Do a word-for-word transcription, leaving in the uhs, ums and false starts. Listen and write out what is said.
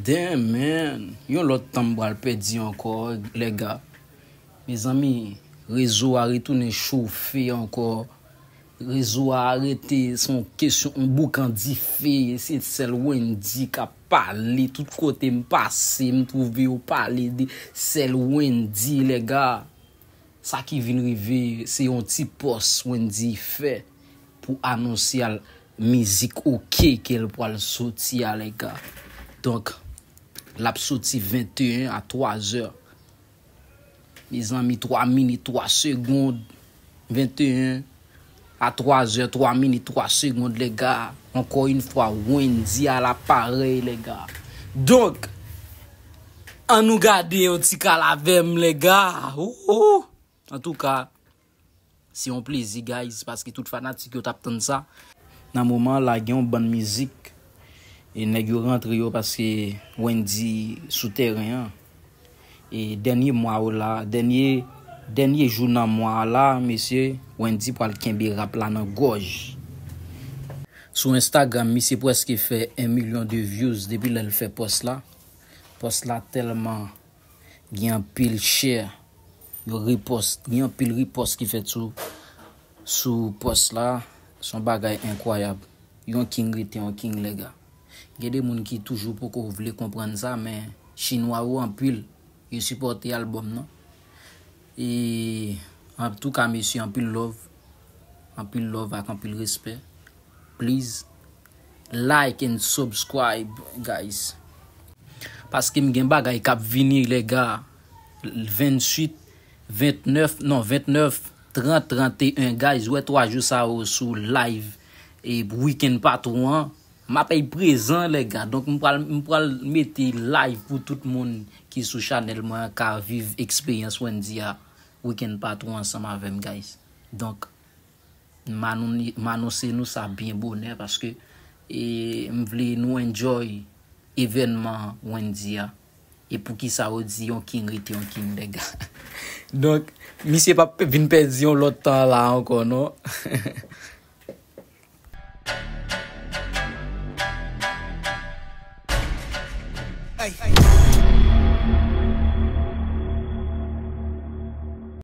Damn, man. Yon lòt tan m pral pèdi ankò, lèga. Mezanmi, rezo a retounen chofe ankò. Rezo a rete se yon kesyon, yon boukan dife. Se sèl Wendyy k ap pale. Tout kote m pase, m twouve yo pale de sèl Wendyy, lèga. Sa ki vin rive, se yon ti pòs Wendyy fè pou anonse al mizik oke ke l pral soti a, lèga. Donk, l ap soti venteyen a twa zè. Mezanmi, twa minit, twa segonn. Venteyen a twa zè, twa minit, twa segonn, lèga. Ankò yon fwa, Wendyy a laparèy, lèga. Donk, ann nou gade yon ti kal avè m, lèga. Ou, ou. Antouka, se yon plezi, guys, paske tout fanatik yo t ap tann sa. Nan moman an la, gen yon bann mizik, e nèg yo rantre yo paske Wendyy sou tèren an. E dènye mwa yo la, dènye, dènye jou nan mwa a la, mesye, Wendyy pral kenbe rap la nan gòj. Sou Instagram, misye prèske fè en milyon de views depi lè l fè pòs la. Pòs la tèlman gen anpil share. Yo repost, gen anpil repost ki fèt sou, sou pòs la. Se yon bagay enkwayab. Yon king rete yon king, lèga. Gen de moun ki toujou poko vle konprann sa, men chinwa yo anpil. Yo sipòte albòm nan. E, antouka, mesye, anpil love. Anpil love ak anpil respè. Please, like and subscribe, guys. Paske m gen bagay k ap vini, lèga. Venntuit, ventnèf, non, ventnèf, trant, tranteyen, guys. Wè twa jou sa yo sou live e Weekend Patron an. M ap ey prezan, lèga. Donk, m pral, m pral mete live pou tout moun ki sou chanèl mwen an ka viv eksperyans Wendyy a, Weekend Patron ansanm avè m, guys. Donk, m anonse, m anonse nou sa byen bonè paske, e, m vle nou enjoy evènman Wendyy a. E poukisa yo di yon king rete yon king, lèga? Donk, misye p ap vin pèdi yon lòt tan la ankò, non. Hey,